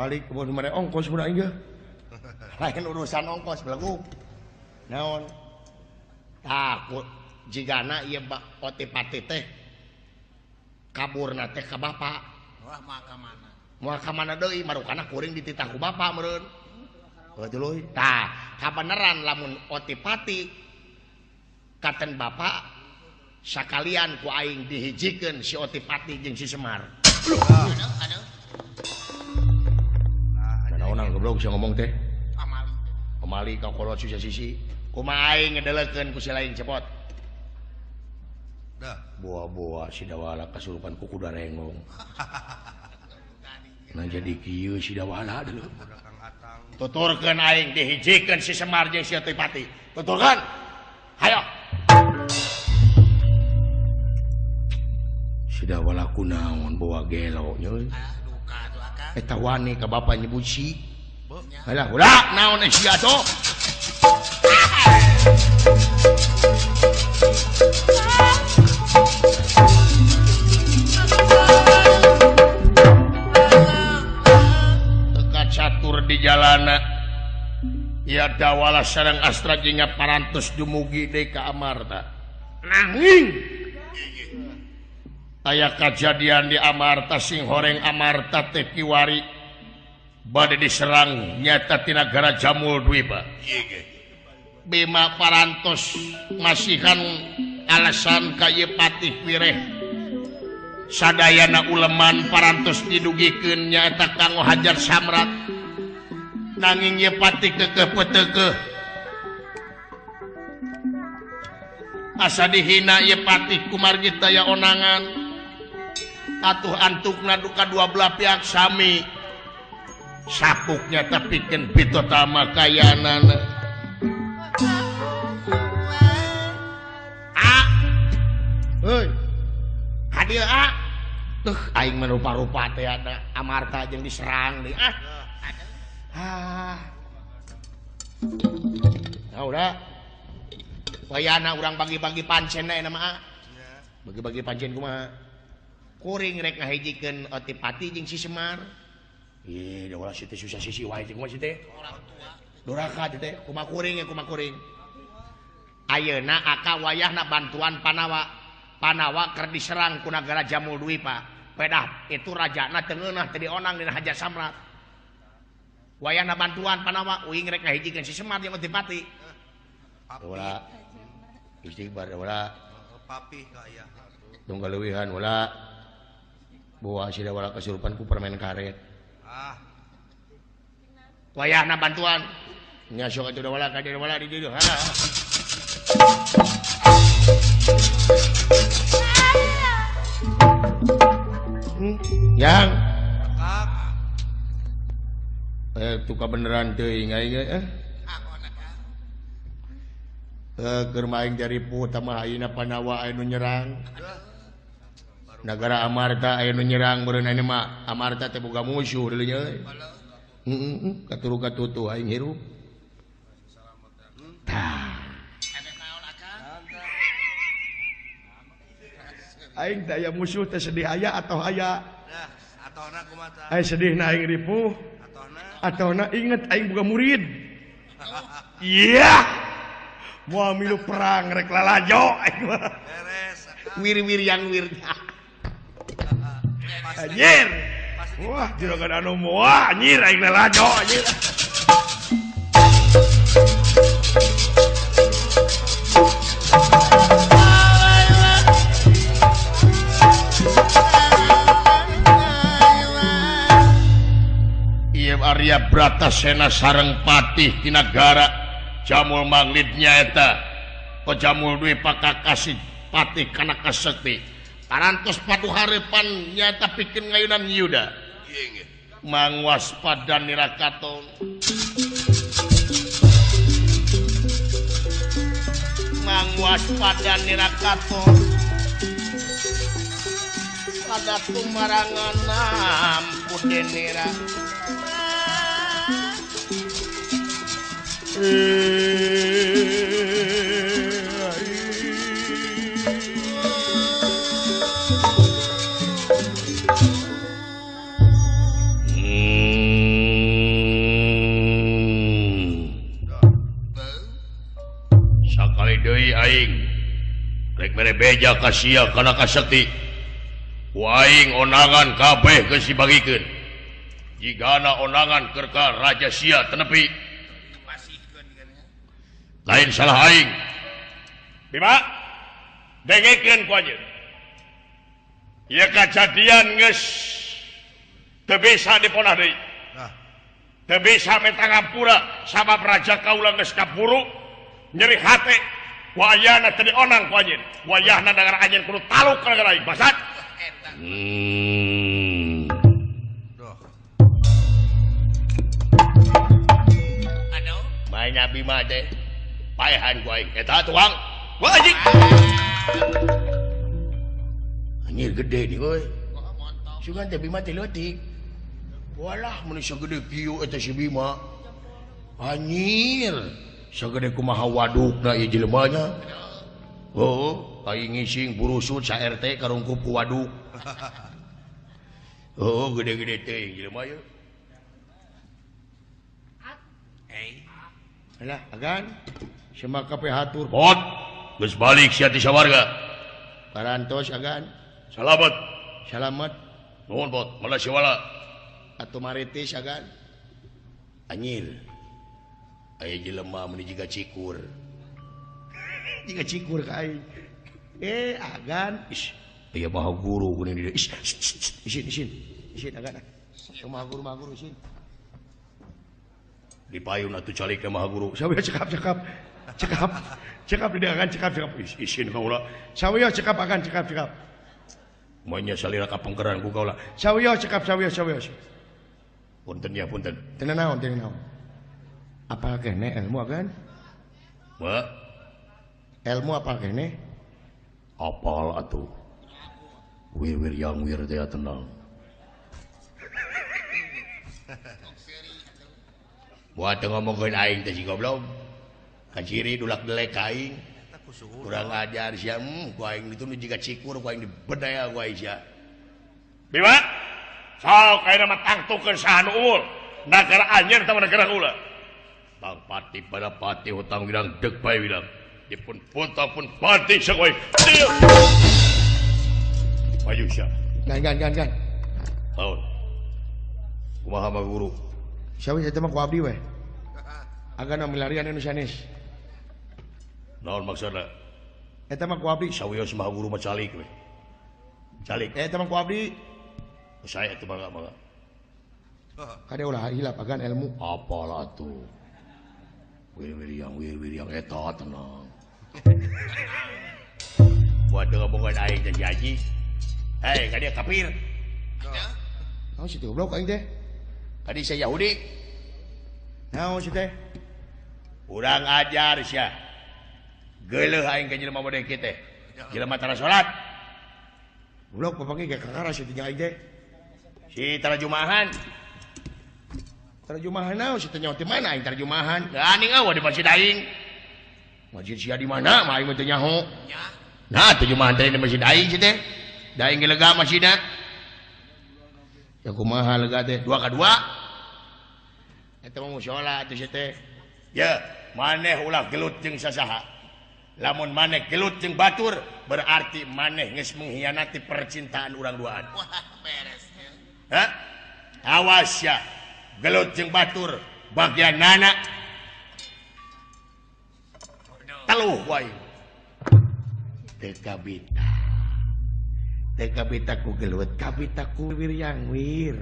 Balik kebon mere ongkos budak aing. Lain urusan ongkos belegu. Naon? Takut jigana ieu Otipati teh kaburna teh ka bapak. Wah, moal ka mana? Moal ka mana deui marukana kuring dititah ku bapak meureun. Heuh tuluy. Tah, kabeneran lamun Otipati katen bapak sakalian ku aing dihijikeun si Otipati jeung si Semar. Aduh, aduh. Naonan goblok sia ngomong teh. Pamali. Pamali ka kolot susah sisi. Kumaha aing ngedelekeun ku si lain cepot. Dah. Boa-boa si Dawala kasurupan ku kuda rengong. Nah jadi kieu si Dawala dulu. Tuturkeun aing dihijikeun si Semar jeung si Otipati. Tuturkeun. Hayo. Si Dawala kunaon bawa gelo nya euy. Eta wani ka bapa nyebut si. Halah ulah naon sia atuh. Teka catur di jalana. Ya Dawala sareng Astra jeung parantos dumugi deui ka Amarta. Nanging aya kajadian di Amarta sing horeng Amarta teh kiwari bade diserang nyata ti nagara Jamul Dwipa. Bima parantos masihan alasan ka ieu Patih Wireh. Sadayana uleman parantos didugikeun nyaeta kanggo hajar Samrat. Nanging ieu Patih keukeuh peuteukeuh. Asa dihina ieu Patih kumargi taya onangan. Atuh antukna duka dua belah pihak sami. Sapuknya tepikeun pitotama kayanana. A. Heuy. Ka dieu a. Tuh aing mah rupa-rupa teh ada Amarta jeung diserang deui ah. Ah. Nah udah. Wayana urang bagi-bagi pancen na mah a. Bagi-bagi pancen kumaha? Kuring rek ngahijikeun Otipati jeung si Semar. Ih, da ulah si teh susah sisi wae jeung kumaha si teh? Doraka teh kumaha kuring ya kumaha kuring. Ayeuna aka wayahna bantuan Panawa. Panawa keur diserang ku nagara Jamul Dwipa. Pedah itu rajana teu ngeunah teu dionang dina Hajar Samrat. Wayahna bantuan Panawa uing rek ngahijikeun si Semar jeung Otipati. Ulah. Istighfar ulah. Papih ka aya. Tong galeuwihan ulah. Bawa si Dawala kasurupan ku permen karet. Ah. Wayahna bantuan. Nya sok atuh Dawala ka Dawala di dieu. Yang tuh kabeneran teuing aing eh. Keur maing jaripu tamah ayeuna Panawa aya nu nyerang. Nagara Amarta aya nu nyerang meureun ayeuna mah Amarta teh boga musuh deui nya euy. Heeh, katuru katutu aing hirup. Tah. Aing teh aya musuh teh sedih aya atau aya? Atona kumaha tah? Aing sedihna aing ripuh. Atona inget aing boga murid. Iya. Moal milu perang rek lalajo aing mah. Beres. Wir-wir yang wir. Anjir. Wah, juragan anu moal anjir aing lalajo anjir. Ieu Arya Bratasena sareng Patih Tinagara Jamul Manglid nyaeta Jamul Dwipa kakasih Patih kana kasekti. Parantos padu harepan nyata pikeun ngayunan Yuda. Mangwaspada nirakaton. Mangwaspada nirakaton. Pada tumarangan nampu denira. Sakali deui aing rek mere beja ka sia kana kasekti. Ku aing onangan kabeh geus dibagikeun. Jigana onangan keur ka raja sia tenepi. Lain salah aing. Bima, dengekeun ku anjeun. Ieu kajadian geus teu bisa diponah deui. Teu bisa menta ngampura sabab raja kaula geus kaburu nyeri hate wayahna teu dionang ku anjeun. Wayahna nagara anjeun kudu taluk ka nagara aing. Basat. Aduh, maenya Bima teh paehan ku aing. Eta tuang. Wah anjing. Anjir gede nih euy. Sugan teh Bima teh leutik. Walah manusia gede kieu eta si Bima. Anjir, sagede kumaha wadukna ieu jelema nya. Heuh, aing ngising burusut sa RT karungkup ku waduk. Heuh, gede-gede teuing jelema ieu. Alah, agan semak kape hatur. Pot, geus balik sia ti sawarga. Parantos agan. Salamet. Salamet. Nuhun pot, mana siwala. Atau maritis agan. Anjir. Aya jelema meuni jiga cikur. Jiga cikur ka aing. Agan. Ish, aya maha guru kuning di dieu. Ish, isin isin. Isin agan. Maha guru isin. Di payun atuh calik ka maha guru. Sawieu cekap cekap. Cekap. Cekap di dieu agan cekap cekap. Isin kaula. Sawieu cekap agan cekap cekap. Monya salira ka pengkeran ku kaula. Sawieu cekap sawieu sawieu. Punten ya punten. Teu naon teu naon. Apal kene ilmu agan? Wa? Ilmu apal kene? Apal atuh. Wir-wir yang wir teh tenang. Buat teu ngomongkeun aing teh si goblok. Kaciri dulak delek ka aing. Kurang ajar sia, ku aing ditu nu jiga cikur ku aing dibedaya ku aing sia. Bima? Sok ayeuna mah tangtukeun saha nu umur. Nagara anjeun tah nagara kula. Tang pati pada pati hutang wirang deg bae wirang. Dipun punta pun pati sakoy. Maju sia. Gan gan gan gan. Naon? Kumaha mah guru? Sawi eta mah ku abdi we. Agan milarian anu sanes. Naon maksudna? Eta mah ku abdi. Sawios mah guru mah calik we. Calik. Eta mah ku abdi. Saya itu mangga mangga. Kade ulah hilap agan ilmu. Apalah tuh. Wir-wir yang eta tenang. Buat ngomongkeun aing teh haji. Hei, ka dieu kafir. Naon si teh goblok aing teh? Kadi sia Yahudi. Naon si teh? Urang ajar sia. Geuleuh aing ka jelema model kieu teh. Jelema tara salat. Goblok bapak ge kakara si teh aing teh. Si tarjumahan. Tarjumahan naon si teh nyaho ti mana aing tarjumahan? Geuning eueuh di masjid aing. Masjid sia di mana mah aing mah teu nyaho. Nah, tarjumahan teh di masjid aing si teh. Da aing ge lega masjidna. Ya kumaha lega teh? 2 ka 2. Eta mah mushola atuh si teh. Ya, maneh ulah gelut jeung sasaha. Lamun maneh gelut jeung batur, berarti maneh geus mengkhianati percintaan urang duaan. Wah, beres. Hah? Awas ya, gelut jeung batur bagian nana teluh wae. Teu kabita. Teu kabita ku gelut, kabita ku wiryang wir.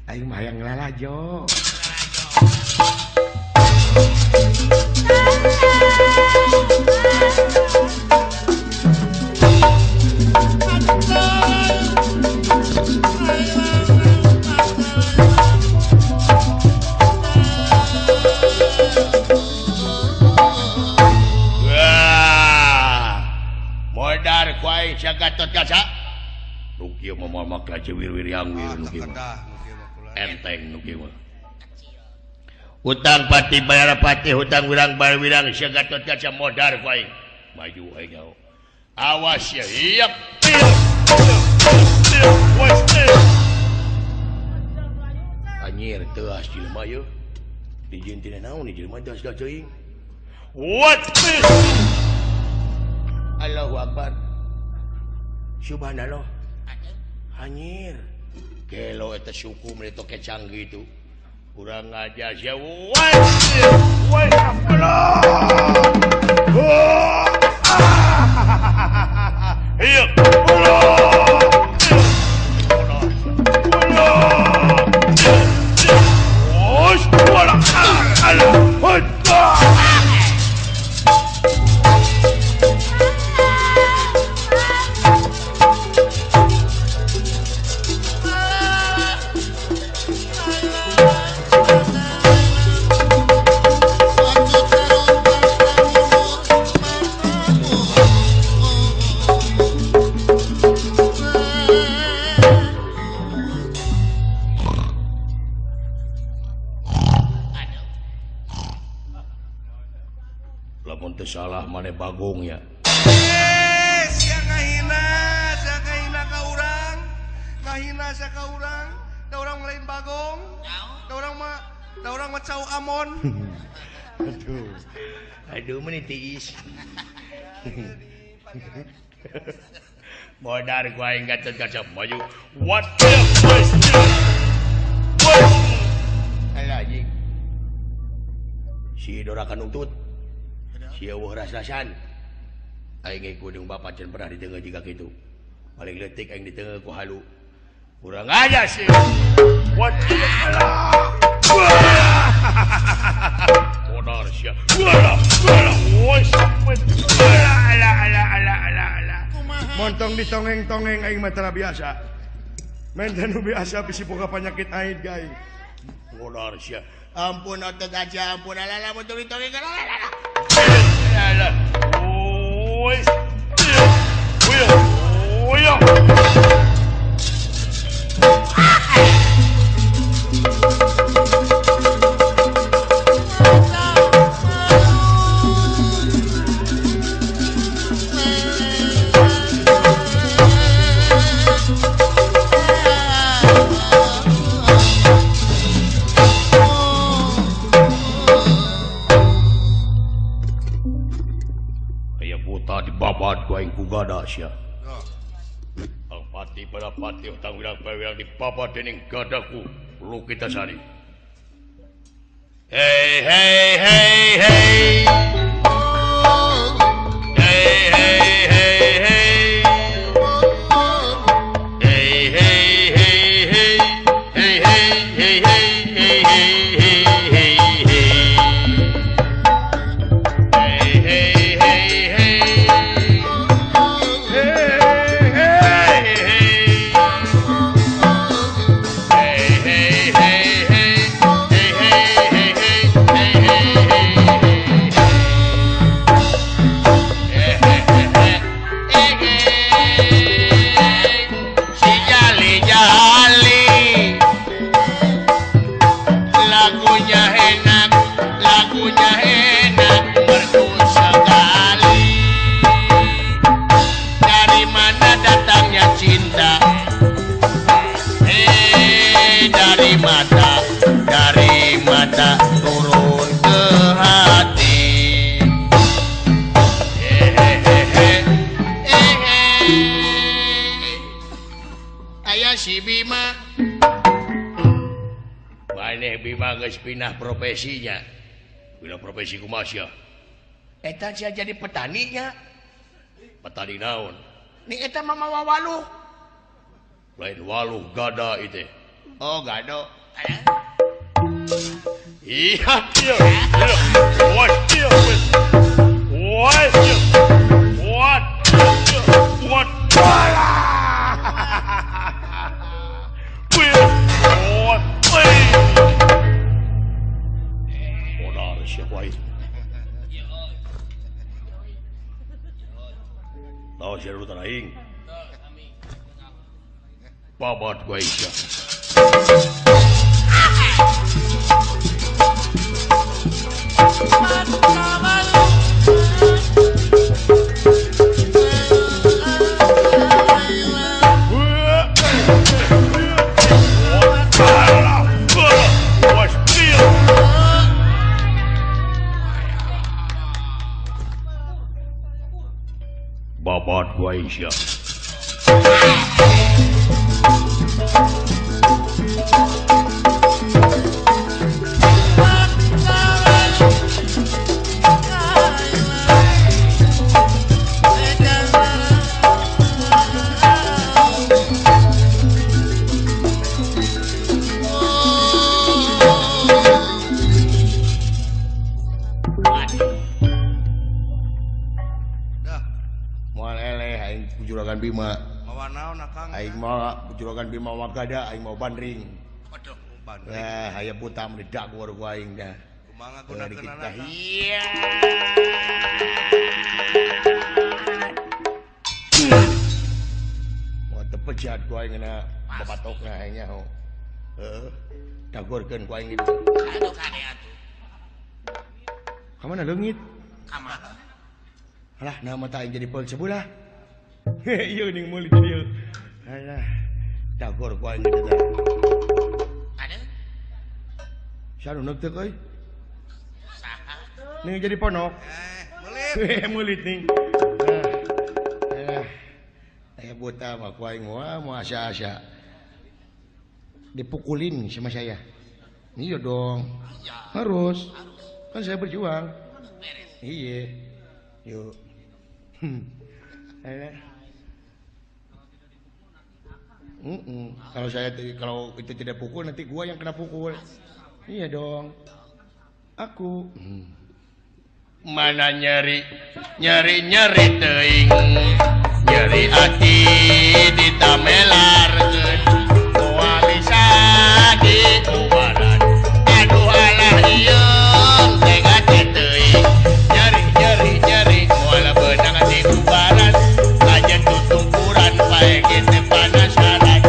Aing mah hayang lalajo. Wah, modar ku aing sia Gatot Kaca. Nu kieu mah moal make wir-wir yang wir nu kieu mah. Enteng nu kieu mah. Hutang pati bayar pati, hutang wirang bayar wirang, sia Gatot Kaca modar ku aing. Maju aing nyaho. Awas ya, iep. Anjir teuas jelema ieu. Dijieun tina naon ieu jelema teuas teuing. What this? Allahu Akbar. Subhanallah. Anjir. Gelo eta suku meni toke canggih itu. Kurang aja sia. Woi. Woi, Allah. Iya. Salah maneh bagongnya. Sia ngahina, sia ngahina ka urang. Ngahina sia ka urang. Da urang lain bagong. Da urang mah cau amon. Aduh. Aduh meni tiis. Modar ku aing Gatot Kaca maju. What the fuck? Alah anjing. Si Dora kanuntut. Sia eueuh ras-rasan. Aing ge kudu bapak can pernah ditengah jiga kitu. Paling leutik aing ditengah ku halu. Kurang aja sih. What the Modar sia. Montong ditongeng-tongeng aing mah tara biasa. Menten nu biasa bisi boga panyakit aing gaing. Modar sia. Ampun otot aja, ampun alala montong ditongeng alala. Gada sia. Pati pada pati utang wirang pewirang dipapat dening gadaku Lukitasari. Hey hey hey hey. Hey hey hey hey. Hey hey hey hey. Hey hey hey hey hey hey hey. Hey hey hey hey. Dari mata turun ke hati. Hehehe. Aya si Bima. Maneh Bima geus pindah profesinya. Pindah profesi kumaha sia? Eta sia jadi petaninya. Petani naon? Ni eta mah mawa waluh. Lain waluh gada itu. Oh, gado. Iya, iya. What? What? What? What? Modar sia wae. Tahu sia rutan aing. Babat ku aing sia. Dibabat ku aing sia. Bima aing mah juragan Bima Wagada aing mau bandring. Aduh, bandring. Nah, aya buta meledak ku aing dah. Kumaha gunakeunana? Iya. Moal teu pejat ku aing na babatokna aing nyaho. Heeh. Dagorkeun ku aing gitu. Aduh kade atuh. Ka mana leungit? Ka mana? Alah, nah mata aing jadi peul sebelah. Iya ning meuli di dieu. Alah, dagor ku aing teh. Ada? Saha nu teu euy? Saha? Ning jadi ponok. Meulit. Meulit ning. Alah. Aya buta mah ku aing moal moal asa-asa. Dipukulin sama saya. Iya dong. Harus. Kan saya berjuang. Iya. Yuk. Kalau saya kalau itu tidak pukul nanti gua yang kena pukul. Iya dong. Aku. Mana nyeri nyeri nyeri teuing. Nyeri ati ditamelarkeun. Moal bisa dikubaran. Aduh alah ieu teh ati teuing. Nyeri nyeri nyeri moal beunang dikubaran. Ajen tutungkuran pae kitu panasaran.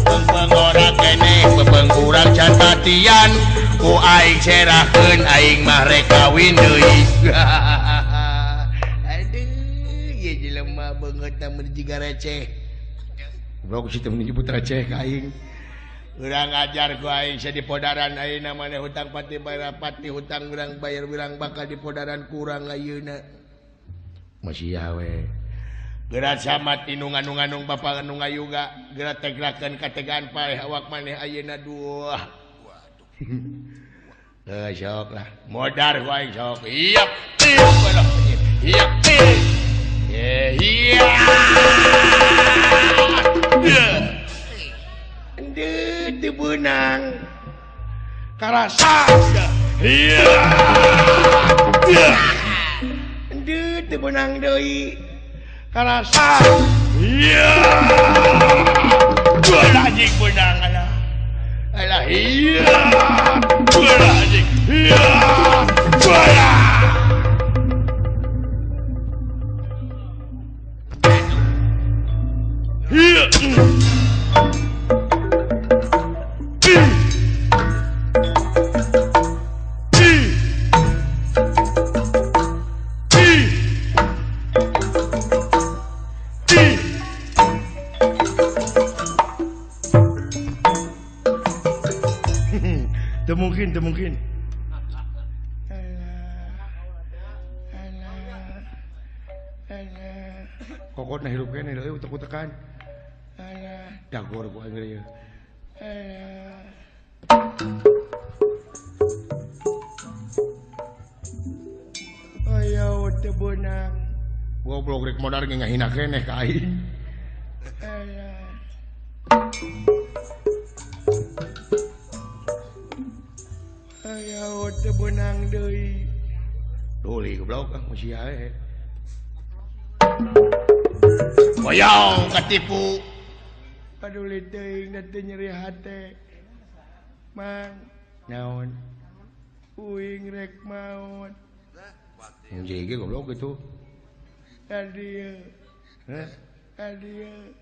Pengora keneh pepengkurang catatian. Ku aing serahkeun aing mah rek kawin deui. Aduh, ieu jelema beungeutna mun jiga receh. Goblok si teh menyebut receh ka aing. Urang ajar ku aing sia di podaran ayeuna maneh hutang pati bayar pati hutang urang bayar urang bakal di podaran kurang ayeuna. Masih we. Geura sama tinu nganung-nganung bapa anu ngayuga, geura tegrakeun kategaan paeh awak maneh ayeuna dua. Waduh. Sok lah, modar ku aing sok. Iap, iap, iya. Endeu teu beunang. Karasa. Iya. Endeu teu beunang deui. Karasa. Iya. Bola anjing beunang alah. Alah iya. Bola anjing. Iya. Bola. Iya. Mungkin, mungkin. Alah, alah, alah. Kokot na hirup kene euy utek-utekan. Alah, dagor ku aing ieu. Alah. Ayo teu beunang. Goblok rek modar ge ngahina keneh ka aing. Alah. Ayo teu beunang deui. Duli goblok ah masih ae. Boyong katipu. Paduli teuing da teu nyeri hate. Mang, naon? Uing rek maot. Anjing ge goblok gitu. Ka dieu. Heh? Ka dieu.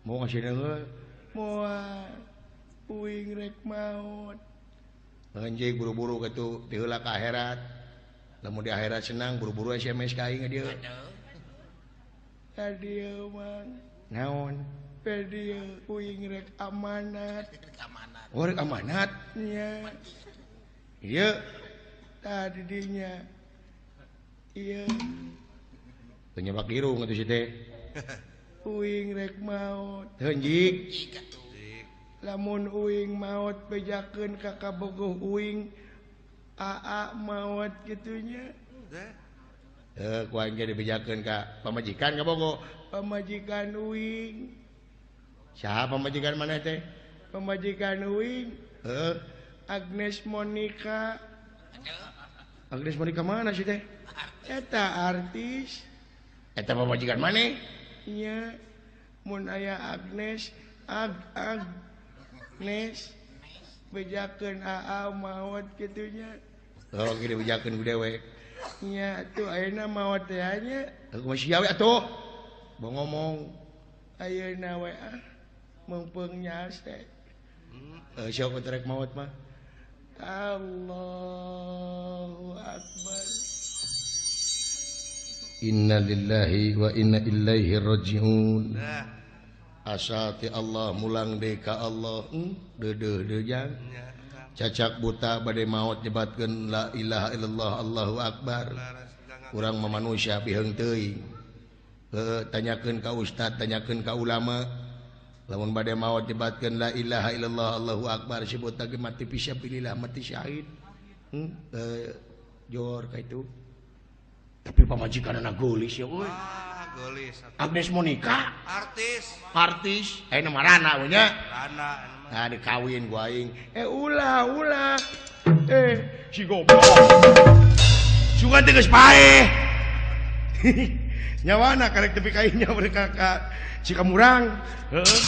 Mau ngasih deui? Moal. Uing rek maot. Anjing buru-buru gitu diheula ka akhirat. Lamun di akhirat senang buru-buru SMS ka aing dieu. Ka dieu Mang. Naon? Ka dieu uing rek amanat. Amanat. Oh rek amanat? Nya. Ieu tah di dinya. Ieu. Teu nyabak irung atuh si teh. Uing rek maot. Heuh jik. Lamun uing maot bejakeun ka kabogoh uing aa maot kitu nya. Heuh ku aing ge dibejakeun ka pamajikan kabogoh. Pamajikan uing. Saha pamajikan maneh teh? Pamajikan uing. Heuh Agnes Monica. Agnes Monica mana sih teh? Eta artis. Eta pamajikan maneh? Nya. Mun aya Agnes, ag ag Nes bejakeun aa maot kitu nya. Oh, kieu dibejakeun ku dewek. Nya atuh ayeuna maot teh nya. Aku masih we atuh. Bo ngomong. Ayeuna we ah meungpeung nyaas teh. Siapa terek maot mah? Allahu Akbar. Inna lillahi wa inna ilaihi rajiun. Asati Allah mulang deui ka Allah. Deudeuh deujang. Cacak buta bade maot nyebatkeun la ilaha illallah Allahu Akbar. Urang mah manusia biheung teuing. Heuh tanyakeun ka ustad, tanyakeun ka ulama. Lamun bade maot nyebatkeun la ilaha illallah Allahu Akbar sebut lagi mati fisabilillah mati syahid. Jor ka itu. Tapi pamajikan anak geulis ya euy. Ah, geulis. Agnes Monica artis. Artis. Ayeuna mah rana we nya. Rana. Nah dikawin ku aing. Ulah ulah. Si goblok. Sugan teh geus paeh. Nyawana karek tepi ka inya mereka ka Cikamurang. Heeh.